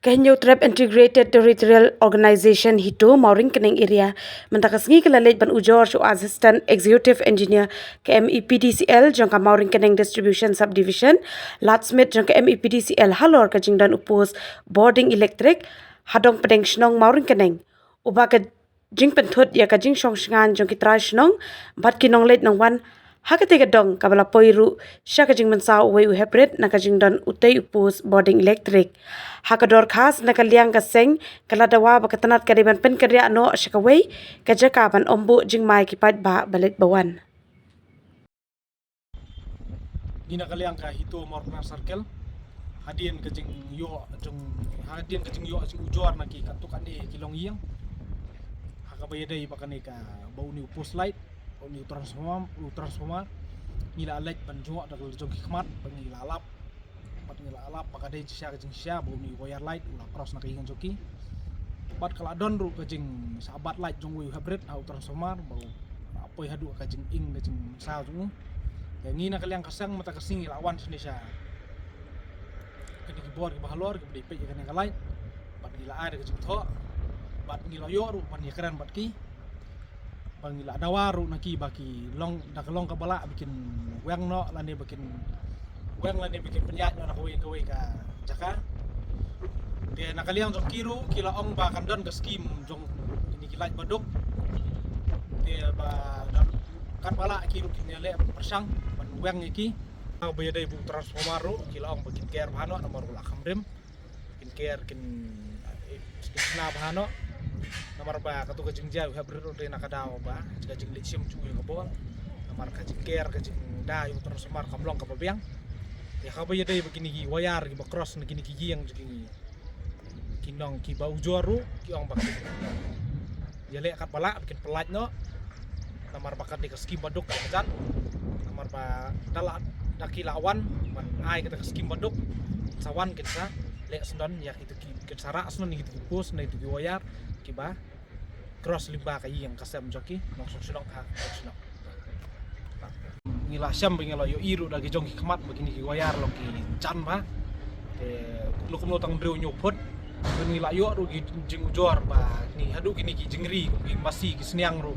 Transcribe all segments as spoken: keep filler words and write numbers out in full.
Ka Hynñiewtrep Integrated Territorial Organization HITO Mawryngkneng Area mynta ka sngi ka la leit ban ujor sha u Assistant Executive Engineer ka M E P D C L jong ka Mawryngkneng Distribution Subdivision, Lad Smit jong ka M E P D C L halor ka jingdon u post bording electric ha Dongpdeng Shnong Mawryngkneng, uba ka jingpynthut ïa ka jingshong shngaiñ jong ki trai shnong bad ki nongleit nongwan ha katei ka dong, kaba la poi ruh sha ka jingmynsaw uwei u heprit na ka jingdon utei u post bording electric. Ha ka dorkhas na ka liang ka seng ka la dawa ba ka tnat ka dei ban pynkynriah noh sha kawei ka jaka ban ym buh jingmai ki paidbah ba leit ba wan. Ngi na ka liang ka HITO Mawryngkneng Circle, hadien ka jingïoh jong, hadien ka jingïoh jingujor na ki katto katne ki longïing, ha kaba ïadei ba kane ka, ba une u post light, ba une u transformer, u transformer, ngi la leit ban jngoh da ka la jong ki khmat, ba ngi la lap, bad ngi la lap ba ka dei shisha ka jingshisha, ba une u wire light u la cross na ka ïing jong ki. Bad ka la don ruh ka jingsabat light jong uwei u heprit ha u transformer, ba u la poi haduh ka jinging ka jingsaw jong u. Te ngi na ka liang ka seng mynta ka sngi ngi la wan shane sha kine ki bor kiba halor kiba dei peit ïa kane ka light, bad ngi la ai da ka jingthoh, bad ngi la ïoh ruh ban ïakren bad ki, ba ngi la dawa ruh na ki ba ki long, da ka long kaba lah ba kin weng noh lane ba kin weng lane ba kin pynïaid noh na kawei kawei ka jaka. Te na ka liang jong ki ruh ki la ong ba kan don ka skim jong kine ki light ba duk. Te ba don katba lah ki ruh kin ïaleh pyrshang ban weng ïa ki. Ba ïadei bad u transformer ruh ki la ong ba kin ker bha noh namar u la kham rim. Kin ker kin, eh, kin sna bha noh. Namar ba kato ka jingjia u heprit ruh dei na ka daw ba ka jingleit shim jong u ïa ka bor. Namar ka jingker ka jingda ïa u transformer kam long kaba biang. Te haba ïadei ba kine ki wire kiba cross na kine ki ïing jong kine ki nong kiba ujor ruh ki ong ba kin ïaleh katba lah ba kin pynlait noh. Namar ba ka dei ka skim ba duk ka jan. Namar ba da la, da ki la wan ban ai kata ka skim ba duk, sa wan kin sa leh sngewdon ïa kito ki, kin sa rah sngewdon ïa kito ki post na kito ki wire kiba cross lyngba ka ïing ka sem jong ki nongshnong shnong ha nongshnong. Ngi la shem ba ngi la ïohi ruh da ki jong ki khmat ba kine ki wire long ki jan bha. Te kumno kumno tang hynriew hynñiew phut. Te ngi la ïoh ruh ki jingujor ba kine haduh kine ki jingri, ki masi, ki sniang ruh.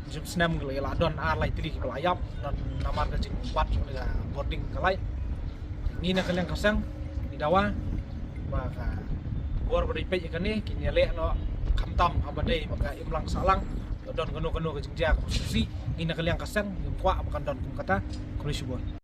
Jingpynsnem ki la, la don ar lai tylli kiba la ïap namar ka jingbat jong ka bording ka light. Ngi na ka liang ka seng ngi dawa ba ka bor ba dei peit ïa kane kin ïaleh noh khamtam haba dei ba ka imlang sahlang, don kano kano ka jingjia kaba sngewsih, ngi na ka liang ka seng ngim kwah ba kan don kum kata. Khublei shibun.